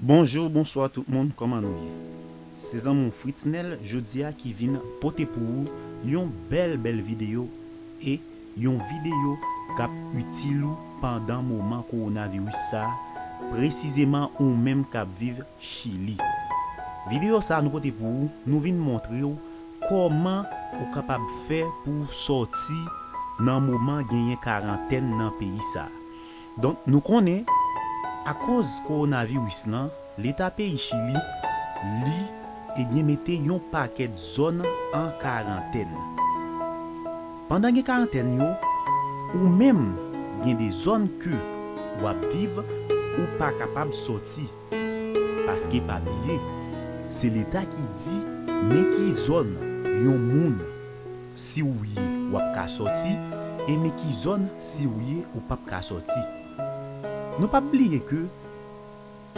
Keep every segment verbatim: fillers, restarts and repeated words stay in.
Bonjou, bonswa tout moun, kòman nou ye? Se zanmi w Fritznel jodi a ki vin pote pou ou yon bèl, bèl videyo, e yon videyo k ap itil ou pandan moman kowonaviris sa a, presizeman ou menm k ap viv Chili. Videyo sa a nou pote pou ou, nou vin montre w kòman ou kapab fè pou w sòti nan moman genyen karantèn nan peyi sa a. Donk, nou konnen, akoz kowonaviris lan, Leta peyi Chili, li, ebyen, mete yon pakèt zòn an karantèn. Pandan gen karantèn yo, ou menm, gen de zòn ke w ap viv, ou pa kapab sòti. Paske pa bliye, se Leta ki di men ki zòn yon moun, si w ye, w ap ka sòti, e men ki zòn, si w ye, ou p ap ka sòti. Nou p ap bliye ke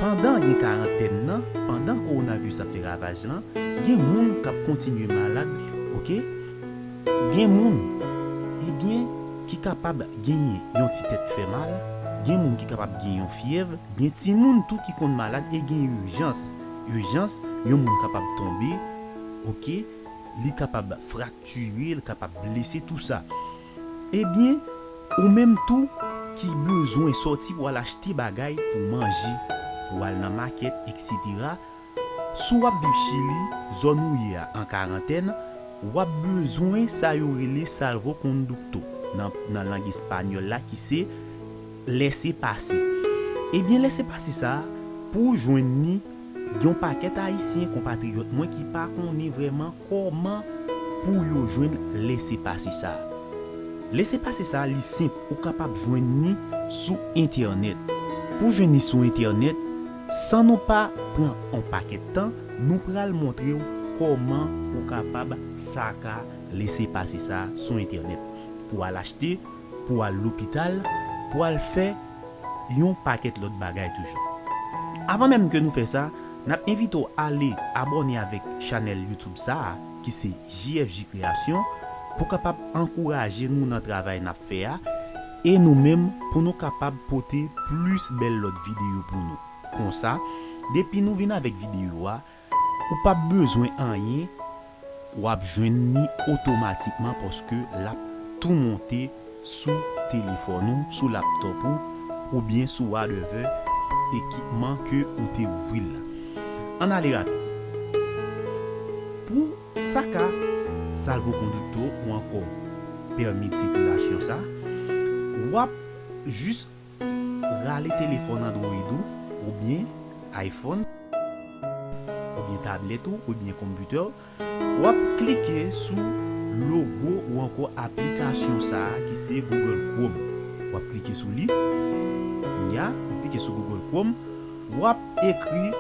pandan gen karantèn nan, pandan kowonaviris ap fè ravaj lan, gen moun k ap kontinye malad, oke? Gen moun, ebyen, ki kapab genyen yon ti tèt fè mal, gen moun ki kapab gen yon fyèv, gen timoun tou ki konn malad e gen ijans. Ijans, yon moun kapab tonbe, oke? Li kapab fraktire, li kapab blese, tou sa. Ebyen, ou menm tou ki bezwen sòti pou al achte bagay pou manje, pou al nan makèt, etsetera, si w ap viv Chili, zòn ou ye a an karantèn, w ap bezwen sa yo rele salvoconducto nan, nan lang espanyòl la, ki se lèsepase. Ebyen, lèsepase sa a, pou w jwenn li, gen yon pakèt Ayisyen, konpatriyòt mwen, ki pa konnen vrèman kòman pou yo jwenn lèsepase sa a. Lèsepase sa a, li senp, ou kapab jwenn li sou entènèt. Pou jwenn li sou entènèt, san nou pa pran yon pakèt tan, nou pral montre w kòman ou kapab saka lèsepase sa a sou entènèt. Pou al achte, pou al lopital, pou al fè yon pakèt lòt bagay toujou. Avan menm ke nou fè sa, n ap envite w ale abòne avèk chanèl YouTube sa a, ki se J F J Création, pou kapab ankouraje nou nan travay n ap fè a, e nou menm pou nou kapab pote plis bèl lòt videyo pou nou. Konsa, depi nou vin avèk videyo a, ou p ap bezwen anyen, w ap jwenn li otomatikman paske l ap tou monte sou telefòn ou, sou laptòp ou, oubyen sou whatever ekipman ke ou te ouvri l la. Ann ale rapid. Pou saka salvoconducto ou ankò pèmi de sikilasyon sa, w ap jis rale telefòn Android ou, oubyen iPhone, oubyen tablèt ou, oubyen konpitè w, w ap klike sou logo ou ankò aplikasyon sa a ki se Google Chrome. W ap klike sou li. Ya, w klike sou Google Chrome. W ap ekri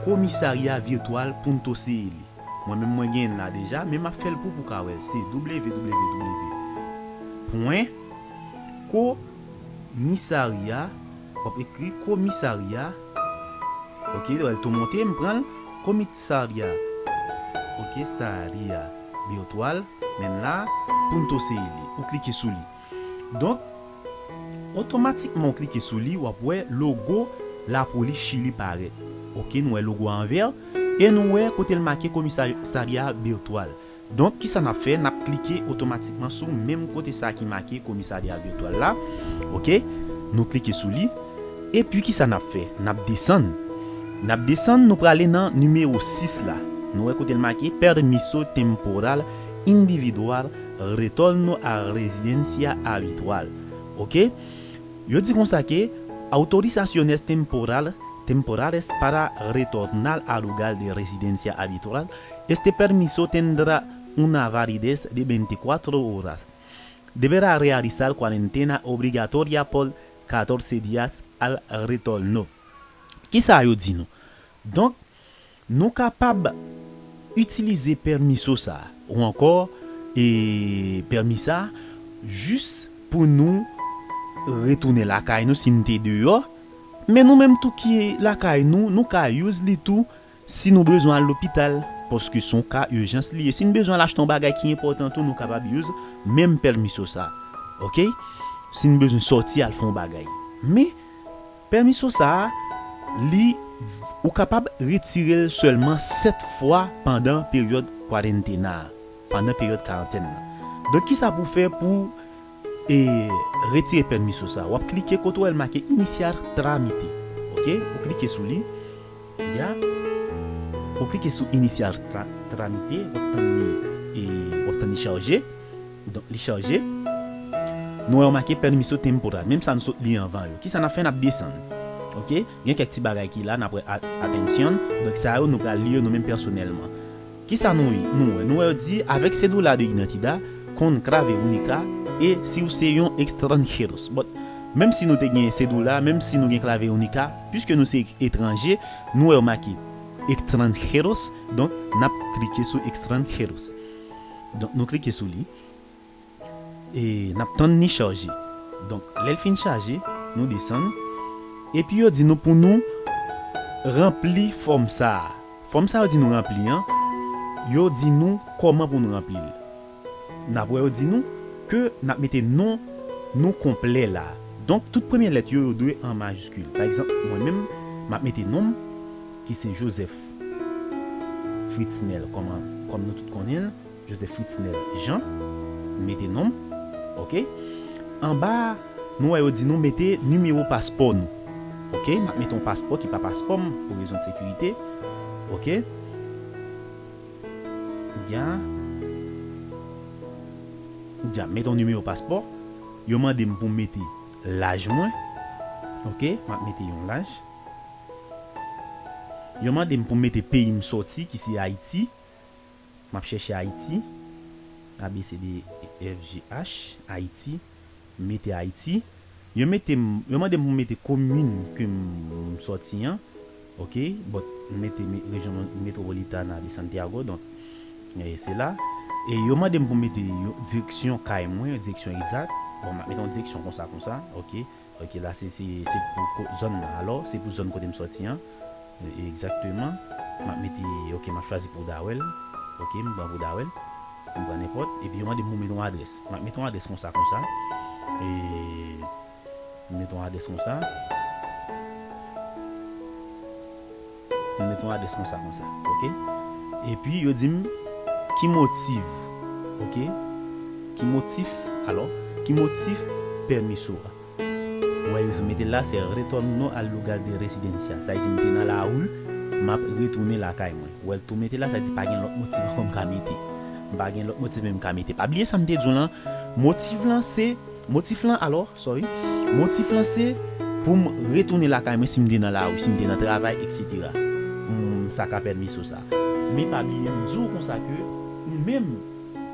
komisarya vityèl Punto C L. Mwen menm, mwen genyen l la deja, men m ap fè l pou, pou w ka wè l. Se w w w pwen komisarya, w ap ekri komisarya, oke, w wè l tou monte, m pran l, komisarya, oke, sarya, vityèl, men la, Punto C L, ou klike sou li. Donk, otomatikman ou klike sou li, w ap wè logo lapolis Chili parèt. Oke, nou wè logo a an vè, e nou wè kote l make komisarya vityèl. Donk, kisa n ap fè? N ap klike otomatikman sou menm kote sa ki make komisarya vityèl la. Oke, nou klike sou li. Epi, kisa n ap fè? N ap desann. N ap desann, nou prale nan nimewo sis la. Nou wè kote l make Permiso Temporal Individual Retorno a Residencia Habitual. Oke? Yo di konsa ke autorizaciones temporal, temporales para retornar al lugar de residencia habitual, este permiso tendrá una validez de veinticuatro horas. Deberá realizar cuarentena obligatoria por catorce días al retorno. Kisa yo di nou? Donk, nou kapab itilize pèmiso sa a, ou ankò, e, pèmi sa a, jis pou nou retounen lakay nou si n te deyò. Men nou menm tou ki lakay nou, nou ka use li tou si nou bezwen al lopital, paske se yon ka ijans li ye. Si n bezwen al achte yon bagay ki enpòtan tou, nou kapab use menm pèmiso sa a. Oke? Si n bezwen sòti al fè yon bagay. Men, pèmiso sa a, li Ou kapab retire l sèlman sèt fwa pandan peryòd kwarantena a, pandan peryòd karantèn nan. Donk, kisa pou w fè pou e, retire pèmiso sa? W ap klike kote w wè l make Iniciar trámite. Oke? Ou klike sou li. Ya. Ou klike sou Iniciar tra- trámite, w ap tann li, e, w ap tann li chaje. Donk, li chaje. Nou wè yo make permiso temporal, menm sa nou sot li anvan yo. Kisa n ap fè? N ap desann. Oke? Gen kèk ti bagay ki la, n ap wè a- attention. Donk, sa yo, nou pral li yo nou menm pèsonèlman. Kisa nou, nou wè? Nou wè yo di, avec cédula de identidad con clave única e si w se yon extranjeros. But, menm si nou te gen cédula, menm si nou gen clave única, piske nou se etranje, nou wè yo make extranjeros, donk, n ap klike sou extranjeros. Donk, nou klike sou li. E n ap tann li chaje. Donk, lè l fin chaje, nou desann. Epi yo di nou pou nou ranpli fòm sa a. Fòm sa yo di nou ranpli an, yo di nou kòman pou nou ranpli l. N ap wè yo di nou ke n ap mete non nou konplè la. Donk, tout premye lèt yo, yo dwe an majiskil. Pa egzanp, mwen menm, m ap mete non m, ki se Joseph Fritznel, kòman, kòm nou tout konnen l. Joseph Fritznel Jean, m mete non m, oke. Anba a, nou wè yo di nou mete nimewo paspò nou. Oke, m ap mete yon paspò ki pa paspò m pou rezon de sekirite. Oke. Ya. Ya, m mete yon nimewo paspò. Yo mande m pou m mete laj mwen. Oke, m ap mete yon laj. Yo mande m pou m mete peyi m sòti, ki se Ayiti. M ap chèche Ayiti. A B C D E F G H, Ayiti. M mete Ayiti. Yo mete m, yo mande m pou m mete komin ke m, m sòti an. Oke, but m mete me- Región Metropolitana de Santiago, donk, e, se la. E yo mande m pou m mete yo- direksyon kay mwen, direksyon egzak. Bon, m ap mete yon direksyon konsa, konsa, oke. Oke, la se, se, se pou ko- zòn nan. Alò, se pou zòn kote m sòti an. E, egzakteman. M ap mete, oke, m ap chwazi Pudahuel. Oke, m pran Pudahuel. M pran nenpòt. Epi yo mande m pou m mete yon adrès. M ap mete yon adrès konsa, konsa. E, m mete yon adrès konsa. M mete yon adrès konsa, konsa. Oke? Epi yo di m ki motif. Oke? Ki motif, alò, ki motif pèmiso a? Ou wè, yo sou mete la, se retorno al lugar de residencia. Sa vle di m te nan lari, m ap retounen lakay mwen. Ou wè, l tou mete la, sa vle di pa gen lòt motif ankò m ka mete. M pa gen lòt motif menm m ka mete. Pa bliye sa m te di w lan, motif lan se, motif lan, alò, sorry, motif lan se pou m retounen lakay mwen si m te nan lari, si m te nan travay, etsetera. Hmm, sa ka pèmiso sa. Men pa bliye, m di w konsa ke ou menm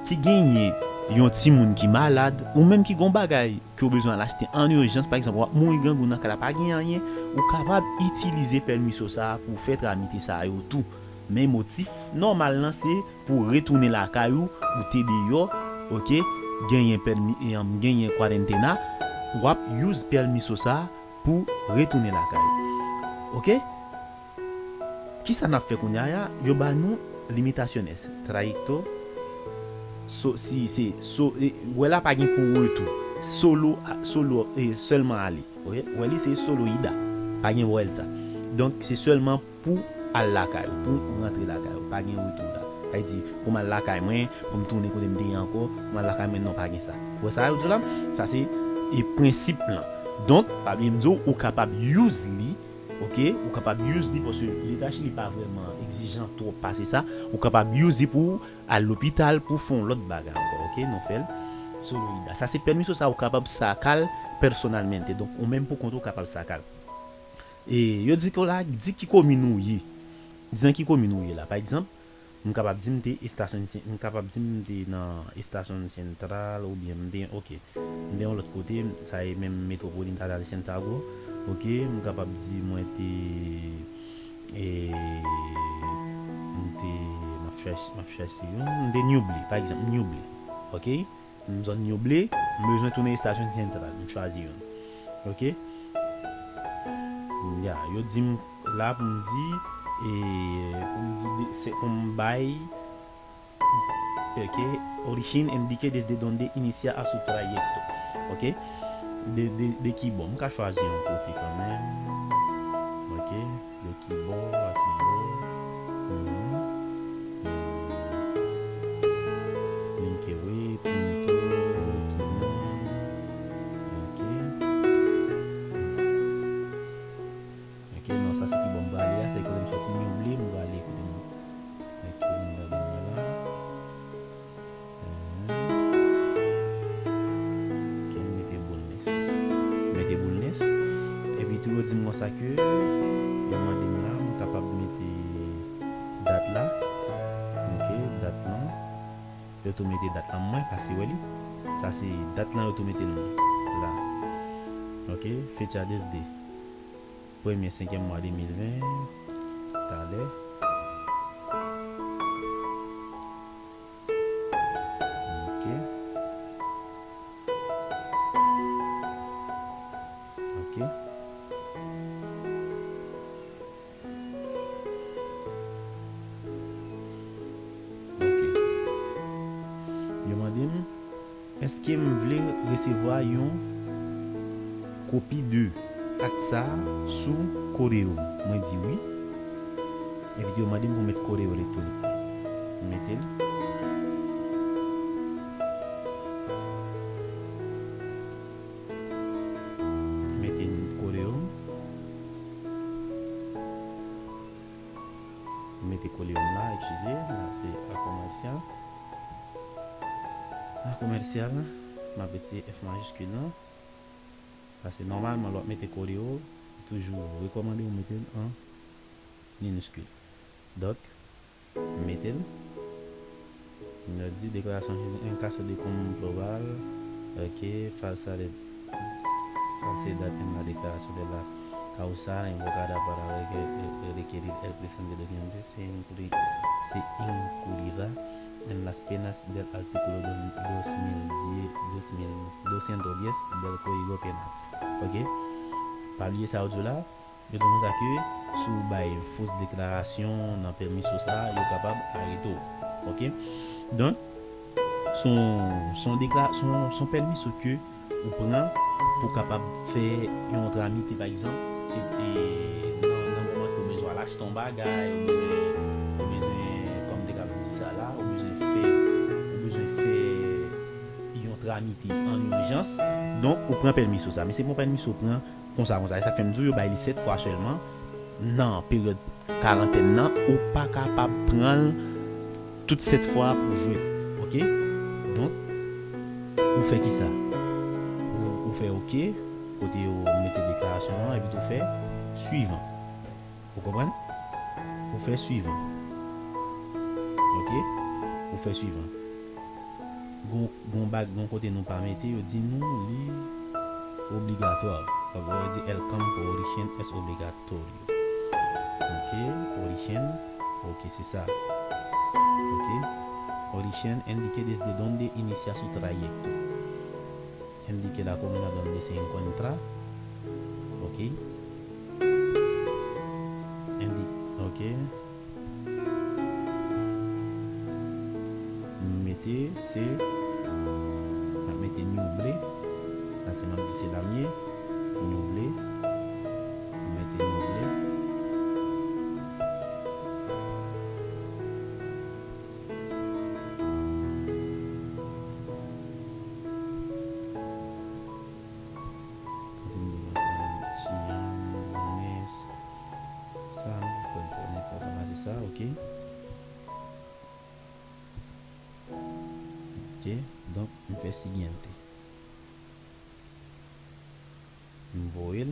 ki genyen yon timoun ki malad, ou menm ki gon bagay, ke w bezwen al achte an ijans, pa egzanp, w ap mouri grangoun nan kay la, pa gen anyen, ou kapab itilize pèmiso sa a pou w fè tramite sa yo tou. Men motif nòmal lan se pou w retounen lakay ou, ou te deyò, oke, genyen pèmi, e, um, genyen kwarantena, w ap use pèmiso sa a pou w retounen lakay ou. Oke? Kisa n ap fè kounye a? Yo ba nou limitaciones, trayecto, so, si se, so, e, wè la pa gen pou retou. Solo, a- solo, e, sèlman ale. Oke? Wè li se solo ida. Pa gen vuelta. Donk, se sèlman pou al lakay ou, pou rantre lakay ou. Pa gen retou la. Sa vle di, pou m al lakay mwen, pou m tounen kote m te ye ankò, pou m al lakay mwen, non, pa gen sa. Wè sa yo di la? Sa se, e, prensip lan. Donk, pa bliye m di w, ou kapab use li, oke? Ou kapab use li, paske Leta Chili pa vrèman egzijan twòp pase sa. Ou kapab use li pou w al lopital, pou w fè yon lòt bagay ankò, oke? Nou fè l solo ida. Sa se pèmiso sa ou kapab saka l personalmente. Donk, ou menm pou kont ou kapab saka l. E yo di ke w la, di ki komin ou ye. Di nan ki komin ou ye la. Pa egzanp, m kapab di m te estasyon, m kapab di m te nan estasyon sentral oubyen m te, oke, m te yon lòt kote, sa e menm Metropolitana de Santiago, oke, m kapab di mwen te, e, m te, m ap chèche, m ap chèche yon, m te Ñuble, pa egzanp, Ñuble, oke, m zòn Ñuble, m bezwen tounen estasyon sentral, m chwazi youn, oke, ya, yo di m la pou m di, e, pou m di, de- se pou m bay, oke, origen, indique desde donde inicia a su trayecto, oke, de, de, de ki bò, m ka chwazi yon kote kanmenm, oke, Ok, de ki bò, a ki bò. Mhm. Mhm. Linkewe, Pinto, Kiyan. Ok. Ok, non, sa se ki bò m prale a, se kote m soti, m bliye m prale kote m. Ok, m prale m la. Ok, m mete boulnes. M mete boulnes. Epi tou, yo di m konsa ke yo mande m la, m kapab mete dat la. Ok, dat lan. Yo tou mete dat lan mwen, pase wè li. Sa se dat lan, yo tou mete l mwen. La. Ok, fecha desde premye senkyèm mwa de mil ven, talè. Ok. Ok. Ok. Yo mande m, èske m vle resevwa yon kopi de ak sa sou kode yo? Mwen di wi. Epi yo mande m pou m met kode yo elektwonik. M mete l. M mete kode yo. M mete kode yo la, eskize, la se a komèsyal. A komèsyal, m ap retire F majiskil lan. Paske nòmalman, lè w ap mete kode yo, toujou rekòmande w mete l an miniskil. Donk, m mete l. M di declaración en caso de compra global, ok, falsedad, falsedad en la declaración de la causa invocada para re-, re-, requerir el presente documento se inclui-, se incluirá en las penas del artículo do-, dos mil diez, dos mil, doscientos diez del Código Penal. Ok? Pa bliye sa yo di w la, yo di w konsa ke si w bay fos deklarasyon nan pèmiso sa, yo kapab arete w. Ok? Donk, se yon, se yon dekla-, se yon, se yon pèmiso ke ou pran pou kapab fè yon tramite, pa egzanp, se, e, nan, nan moman ke w bezwen al achte yon bagay, ou bezwen, ou bezwen, kòm m te ka di sa la, ou bezwen fè, ou bezwen fè yon tramite an ijans. Donk, ou pran pèmiso sa. Men se pa yon pèmiso ou pran konsa, konsa. E sa k fè m di w yo bay li sèt fwa sèlman nan peryòd karantèn nan, ou pa kapab pran l tout sèt fwa pou jwe l. Ok? Donk, ou fè kisa? Ou, ou fè ok, kote yo mete deklarasyon an, epi tou fè swivan. Ou konprann? Ou fè swivan. Ok? Ou fè swivan. Gon, gon bag, gon kote nou pa mete, yo di nou li obligatwa. Pafwa yo di el campo origen es obligatorio. Ok, origen, ok, se sa. Ok, origen indique desde donde inicia su trayecto. Indique la comuna donde se encuentra. Ok. Indi-, ok. M mete se, m ap mete Ñuble. Paske m ap di se la m ye. Ñuble. M mete Ñuble. Kote m gen Chiyàn, Bonès, sa, m pa kwè l twò enpòtan pase sa, ok. Ok, donk, m fè siguiente. M voye l.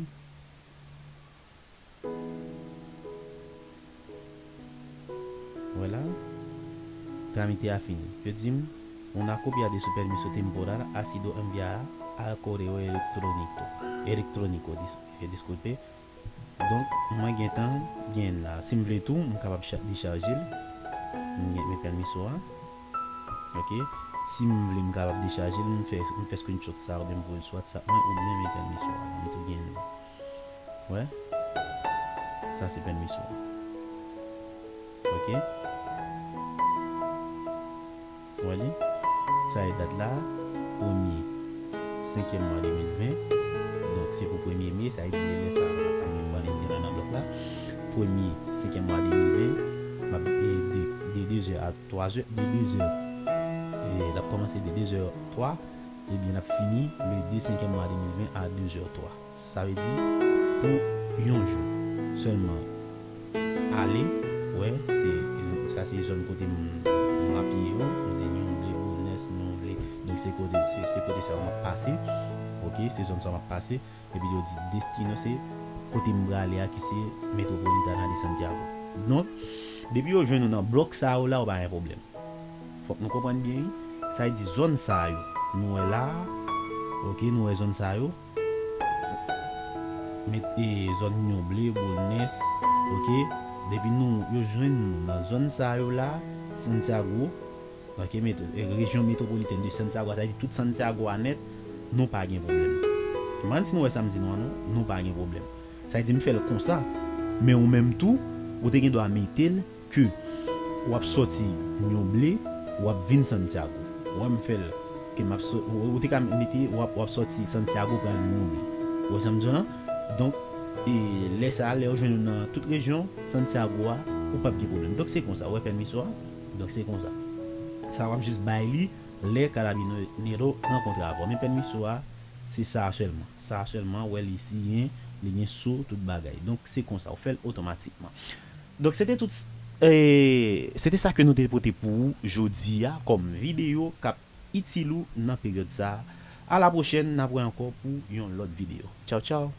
Wè la, tramite a fini. Yo di m, una copia de su permiso temporal ha sido enviada al correo electrónico, electrónico, dis-, eh, disculpe. Donk, mwen gentan genyen l la. Si m vle tou, m kapab cha-, dechaje l. M gen men pèmiso a. Ok. Si m vle, m kapab dechaje l, m fè, m fè screenshot sa, oubyen m voye l sou WhatsApp mwen, oubyen men pèmiso a. M tou genyen l. Wè. Sa se pèmiso a. Ok. Wè li. Sa e dat la, premye senkyèm mwa de mil ven. Donk, se pou premye me, sa e di lè sa a, pa gen pral entenan nan blòk la. premye senkyèm mwa de mil ven, m ap, e, de, de de zè a twa zè, de de zè, e, l ap kòmanse de de zè twa, ebyen, l ap fini le de senkyèm mwa de mil ven a de zè twa. Sa vle di, pou yon jou sèlman. Ale, wè, se, sa se zòn kote m, m apiye yo, m di Nyon Ble, Boulnès, Nyon Ble. Donk, se kote, se, se kote sa yo m ap pase. Ok, se zòn sa yo m ap pase. Epi yo di destino se kote m prale a ki se Metropolitana de Santiago. Donk, depi yo jwenn ou nan blòk sa yo la, ou pa gen pwoblèm. Fòk nou konprann byen, wi. Sa vle di zòn sa yo, nou wè la, ok, nou wè zòn sa yo. Met, e, zòn Nyon Ble, Boulnès, ok. Depi nou, yo jwenn nou nan zòn sa yo la, Santiago, ok, met, e, rejyon metwopolitèn de Santiago, sa vle di tout Santiago a nèt, nou pa gen pwoblèm. Konprann si nou wè sa m di nou an, non? Nou pa gen pwoblèm. Sa vle di m fè l konsa, men ou menm tou, ou te gen dwa mete l ke w ap sòti Nyon Ble, w ap vin Santiago. Ou wè m fè l, ke m ap sò-, ou, ou te ka mete w ap, w ap sòti Santiago pral Nyon Ble. Ou wè sa m di w lan? Donk, e lè sa a, lè yo jwenn ou nan tout rejyon Santiago a, ou p ap gen pwoblèm. Donk, se konsa, ou wè pèmiso a? Donk, se konsa. Sa w ap jis bay li lè Karabinero rankontre avè w. Men pèmiso a, se sa a sèlman. Sa a sèlman, ou wè li siyen, li gen so, tout bagay. Donk, se konsa, ou fè l otomatikman. Donk, se te tout, e, se te sa ke nou te pote pou ou jodi a kòm videyo k ap itil ou nan peryòd sa a. A la pwochèn, n ap wè ankò pou yon lòt videyo. Tchaw, tchaw!